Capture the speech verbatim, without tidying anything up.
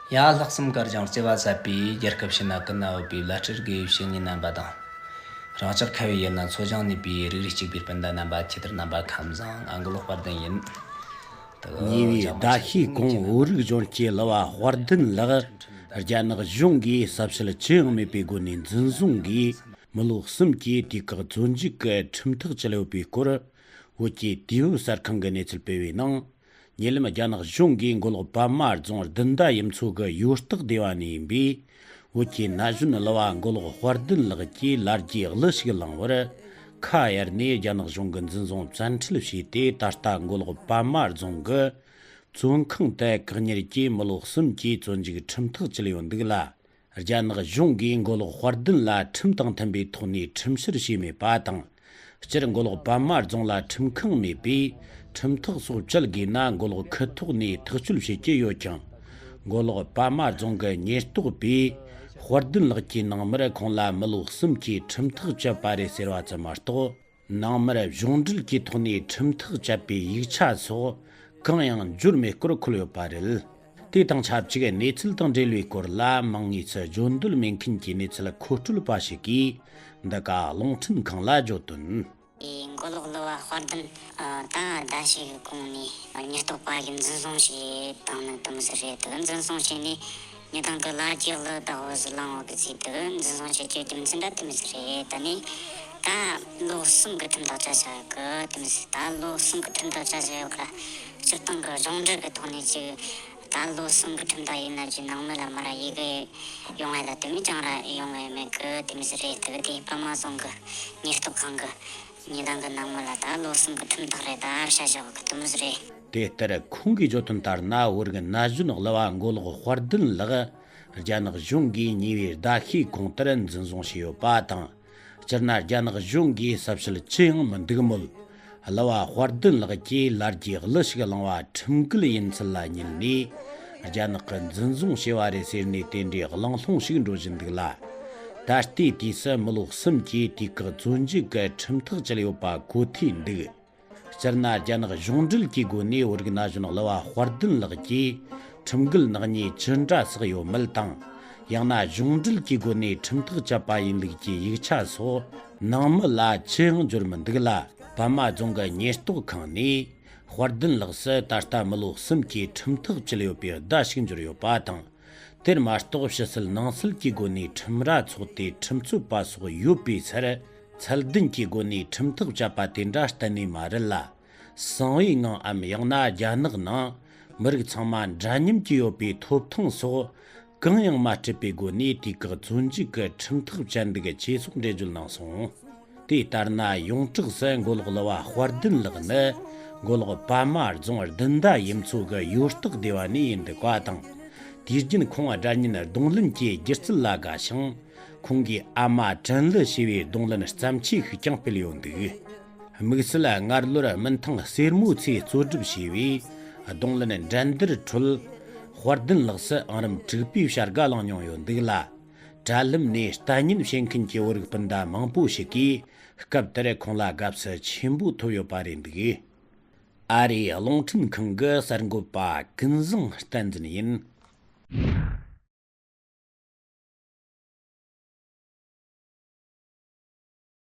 ཡ། ལྷག་བསམ་དཀར་རྒྱང་བརྩེ་བ་ཟབ་པའི་རྒྱལ་ཁབ་ཕྱི་ནང་ཀུན་ན་ཡོད་པའི་བླ་སྤྲུལ་དགེ་བའི་བཤེས་གཉེན་རྣམ་པ་དང་། རང་ཅག་ཁ་བའི་ཡུལ་ན་འཚོ་ཞིང་གནས་པའི་རིགས་རུས་གཅིག་པའི་སྤུན་ཟླ་རྣམ་པ། ཁྱེད་རྣམ་པ་ཁམས་བཟང་། ཨ། མགོ་ལོག་དཔལ་ལྡན་ཡིན། ཉེ་བའི་ཟླ་ཤས་གོང་བོད་རིགས་གཞོན་སྐྱེས་གླུ་བ་དཔལ་ལྡན་ལགས་རྒྱ་ནག་གཞུང་གིས་ཟབ་ཞལ་ཅི་ཡང་མེད་པའི་སྒོ་ནས་འཛིན་བཟུང་གིས་མི་ལོ་གསུམ་གྱི་དུས་བཀག་བཙོན་འཇུག་གི་ཁྲིམས་ཐག་བཅད་ཡོད་པའི་སྐོར། བོད་ཀྱི་དུས་བབ་གསར་ཁང་གིས་གནས་ཚུལ་སྤེལ་བའི་ནང་། ཉེ་ལམ་རྒྱ་ནག་གཞུང་གིས་མགོ་ལོག་པདྨ་རྫོང་བདུན་ཟླ་ཡུམ་མཚོ་གི་ཡོད་སྟག་སྡེ་བ་ནས་ཡིན་པའི་བོད་ཀྱི་ན་གཞོན་གླུ་བ་མགོ་ལོག་དཔལ་ལྡན་ལགས་ཀྱིས་ལ་རྒྱའི་གླུ་ཞིག་བླངས་པར། ཁ་གཡར་ནས་རྒྱ་ནག་གཞུང་གིས་འཛིན་བཟུང་བཙན་ཁྲིད་བྱས་ཏེ། ད་ལྟ་མགོ་ལོག་པདྨ་རྫོང་གི་བཙོན་ཁང་དུ་བཀག་ཉར་གྱིས་མི་ལོ་གསུམ་གྱི་བཙོན་འཇུག་ཁྲིམས་ཐག་བཅད་ཡོད་འདུག་ལ། རྒྱ་ནག་གཞུང་གིས་མགོ་ལོག་དཔལ་ལྡན་ལ་ཁྲིམས་དང་མཐུན་པའི་ཐོག་ནས་ཁྲིམས་བཤེར་བྱས་མེད་པ་དང་། སྤྱིར་མགོ་ལོག་པདྨ་རྫོང་ལ་ཁྲིམས་ཁང་མེད་པས། ཁྲིམས་ཐག་སོགས་བཅད་དགོས་ན་མགོ་ལོག་ཁུལ་ཐོག་ནས་ཐག་གཅོད་བྱེད་ཀྱི་ཡོད་ཀྱང་། མགོ་ལོག་པདྨ་རྫོང་གི་ཉེན་རྟོག་པས་དཔལ་ལྡན་ལགས་ཀྱི་ནང་མིར་ཁོང་ལ་མི་ལོ་གསུམ་གྱི་ཁྲིམས་ཐག་བཅད་པ་རེད་ཟེར་བ་ཙམ་མ་གཏོགས། ནང་མིར་གཞུང་འབྲེལ་གྱི་ཐོག་ནས་ཁྲིམས་ཐག་བཅད་པའི་ཡིག་ཆ་སོགས་གང་ཡང་འབྱོར་མེད་སྐོར་འཁོད་ཡོད་པ་རེད། དེ་དང་ཆབས་ཅིག་གནས་ཚུལ་དང་འབྲེལ་བའི་སྐོར་ལ་མིང་དངོས་སུ་བརྗོད་འདོད་མེད་མཁན་གྱི་གནས་ཚུལ་མཁོ་སྤྲོད་པ་ཞིག་གིས་འདི་ག་རླུང་འཕྲིན་ཁང་ལ་བརྗོད་དོན། མགོ་ལོག་གླུ་བ་དཔལ་ལྡན། ཨ། ད་ཟླ་ཤས་ཀྱི་གོང་ནས་ཉེན་རྟོག་པ་གིས་འཛིན་བཟུང་བྱས་བཏང་ནི་དེ་མོ་ཟིག་རེད། དེ་འཛིན་བཟུང་བྱས་ནས་ཉེ་དང་གི་ལ་རྒྱའི་གླུ་བདག་པོ་ཟིག་བླངས་ཡོད་གི་ཟེར། དེ་འཛིན་བཟུང་བྱེད་རྒྱུའི་རྒྱུ་མཚན་འདྲ་དེ་མོ་ཟིག་རེད། ད་ནི་ད་ལོ་གསུམ་གི་ཁྲིམས་ཐག་བཅད་བཞག་གི་དེ་མོ་ཟིག་ད་ལོ་གསུམ་གི་ཁྲིམས་ཐག་བཅད་བཞག་ཡོད་གི་ར། སྤྱིར་བཏང་གི་གཞུང་འབྲེལ་གི་ཐོག་ནས་ཅིག་ད་ལོ་གསུམ་གི་ཁྲིམས་ཐག་ཡིན་ན་ཅིག་ནང་མི་ལ་མར་ཡི་གེ་ཡོང་ཡ་ད་དེ་མོ་ཅང་ར་ཡོང་ཡ་མེད་གི་དེ་མོ་ཟིག་རེད། དེ་དེ་པདྨ་རྫོང་གི་ཉེན་རྟོག་ཁང་གི་ཉེ་དང་གི་ནང་མི་ལ་ད་ལོ་གསུམ་གི་ཁྲིམས་ཐག་རེད་ད་བཤད་བཞག་གི་དེ་མོ་ཟིག་རེད། དེ་ལྟར་ཁོང་གིས་བརྗོད་དོན་ལྟར་ན། བོད་རིགས་ན་གཞོན་གླུ་བ་མགོ་ལོག་དཔལ་ལྡན་ལགས་རྒྱ་ནག་གཞུང་གིས་ཉེ་བའི་ཟླ་ཤས་གོང་ལྟར་འཛིན་བཟུང་བྱས་ཡོད་པ་དང་། སྤྱིར་ན་རྒྱ་ནག་གཞུང་གིས་ཟབ་ཞལ་ཅི་ཡང་མི་འདུག་མོད། གླུ་བ་དཔལ་ལྡན་ལགས་ཀྱིས་ལ་རྒྱའི་གླུ་ཞིག་བླངས་པ་ཁྲིམས་འགལ་ཡིན་ཚུལ་ལ་བསྙད་ནས། རྒྱ་ནག་གིས་འཛིན་བཟུང་བྱས་པ་རེད་ཟེར་ནས་དེ་འདྲའི་གླེང་སློང་ཞིག་འགྲོ་བཞིན་འདུག་ལ། ད་ལྟའི་དུས་སུ་མི་ལོ་གསུམ་གྱི་དུས་བཀག་བཙོན་འཇུག་གི་ཁྲིམས་ཐག་བཅད་ཡོད་པ་གོ་ཐོས་འདུག་སྤྱིར་ན་རྒྱ་ནག་གཞུང་འབྲེལ་གྱི་སྒོ་ནས་བོད་རིགས་ན་གཞོན་གླུ་བ་དཔལ་ལྡན་ལགས་ཀྱིས་ཁྲིམས་འགལ་ནག་ཉེས་ཅི་འདྲ་བསགས་ཡོད་མེད་དང་། ཡང་ན་གཞུང་འབྲེལ་གྱི་སྒོ་ནས་ཁྲིམས་ཐག་བཅད་པ་ཡིན་ལུགས་ཀྱི་ཡིག་ཆ་སོགས་ནང་མི་ལ་ཅི་ཡང་འབྱོར་མི་འདུག་ལ། པདྨ་རྫོང་གི་ཉེན་རྟོག་ཁང་ནས་དཔལ་ལྡན་ལགས་སུ་ད་ལྟ་མི་ལོ་གསུམ་གྱི་ཁྲིམས་ཐག་བཅད་ཡོད་པའི་བརྡ་ཞིག་འབྱོར་ཡོད་པ་དང་། དེར་མ་གཏོགས་ཕྱི་སྲིད་ནང་སྲིད་ཀྱི་སྒོ་ནས་ཁྲིམས་ར་ཚོགས་ཏེ་ཁྲིམས་རྩོད་པ་སོགས་ཡོད་པའི་ཚུལ། ཚད་ལྡན་གྱི་སྒོ་ནས་ཁྲིམས་ཐག་བཅད་པ་དེ་འདྲ་གཏན་ནས་མ་རེད་ལ། གསང་བའི་ངང་ངམ་ཡང་ན་རྒྱ་ནག་ནང་མི་རིགས་ཚང་མ་འདྲ་མཉམ་གྱི་ཡོད་པའི་ཐོབ་ཐང་སོགས་གང་ཡང་མ་སྤྲད་པའི་སྒོ་ནས་དུས་བཀག་བཙོན་འཇུག་གི་ཁྲིམས་ཐག་བཅད་འདུག་ཅེས་སོགས་འགྲེལ་བརྗོད་གནང་སོང་། དེ་ལྟར་ན་ཡོངས་གྲགས་སུ་མགོ་ལོག་གླུ་བ་དཔལ་ལྡན་ལགས་ནི་མགོ་ལོག་པདྨ་རྫོང་བདུན་ཟླ་ཡུམ་མཚོ་གི་ཡོད་སྟག་སྡེ་བ་ནས་ཡིན་འདུག་པ་དང་། དུས་རྒྱུན་ཁོང་སྒྲ་སྙན་རྡུང་ལེན་གྱི་སྒྱུ་རྩལ་ལ་དགའ་ཞིང་། ཁོང་གིས་ཨ་མ་དྲན་གླུ་ཞེས་པའི་རྡུང་ལེན་བརྩམས་ཆོས་ཤིག་ཀྱང་སྤེལ་ཡོད་འདུག་དམིགས་བསལ་སྔར་ལོར་མུན་ཐང་སེར་མོའི་ཚེས་གཙོ་སྒྲུབ་བྱས་པའི་རྡུང་ལེན་འགྲན་བསྡུར་ཁྲོད། དཔལ་ལྡན་ལགས་སུ་ཨང་རིམ་དྲུག་པའི་བྱ་དགའ་བླངས་མྱོང་ཡོད་འདུག་ལ། དྲ་ལམ་ནས་ལྟ་ཉན་བྱེད་མཁན་གྱི་བོད་རིགས་སྤུན་ཟླ་མང་པོ་ཞིག་གིས་སྐབས་དེར་ཁོང་ལ་དགའ་བསུ་ཆེན་པོ་ཐོབ་ཡོད་པ་རེད་འདུག་ཨ་རིའི་རླུང་འཕྲིན་ཁང་གི་གསར་འགོད་པ་ཀུན་བཟང་བསྟན་འཛིན་ཡིན།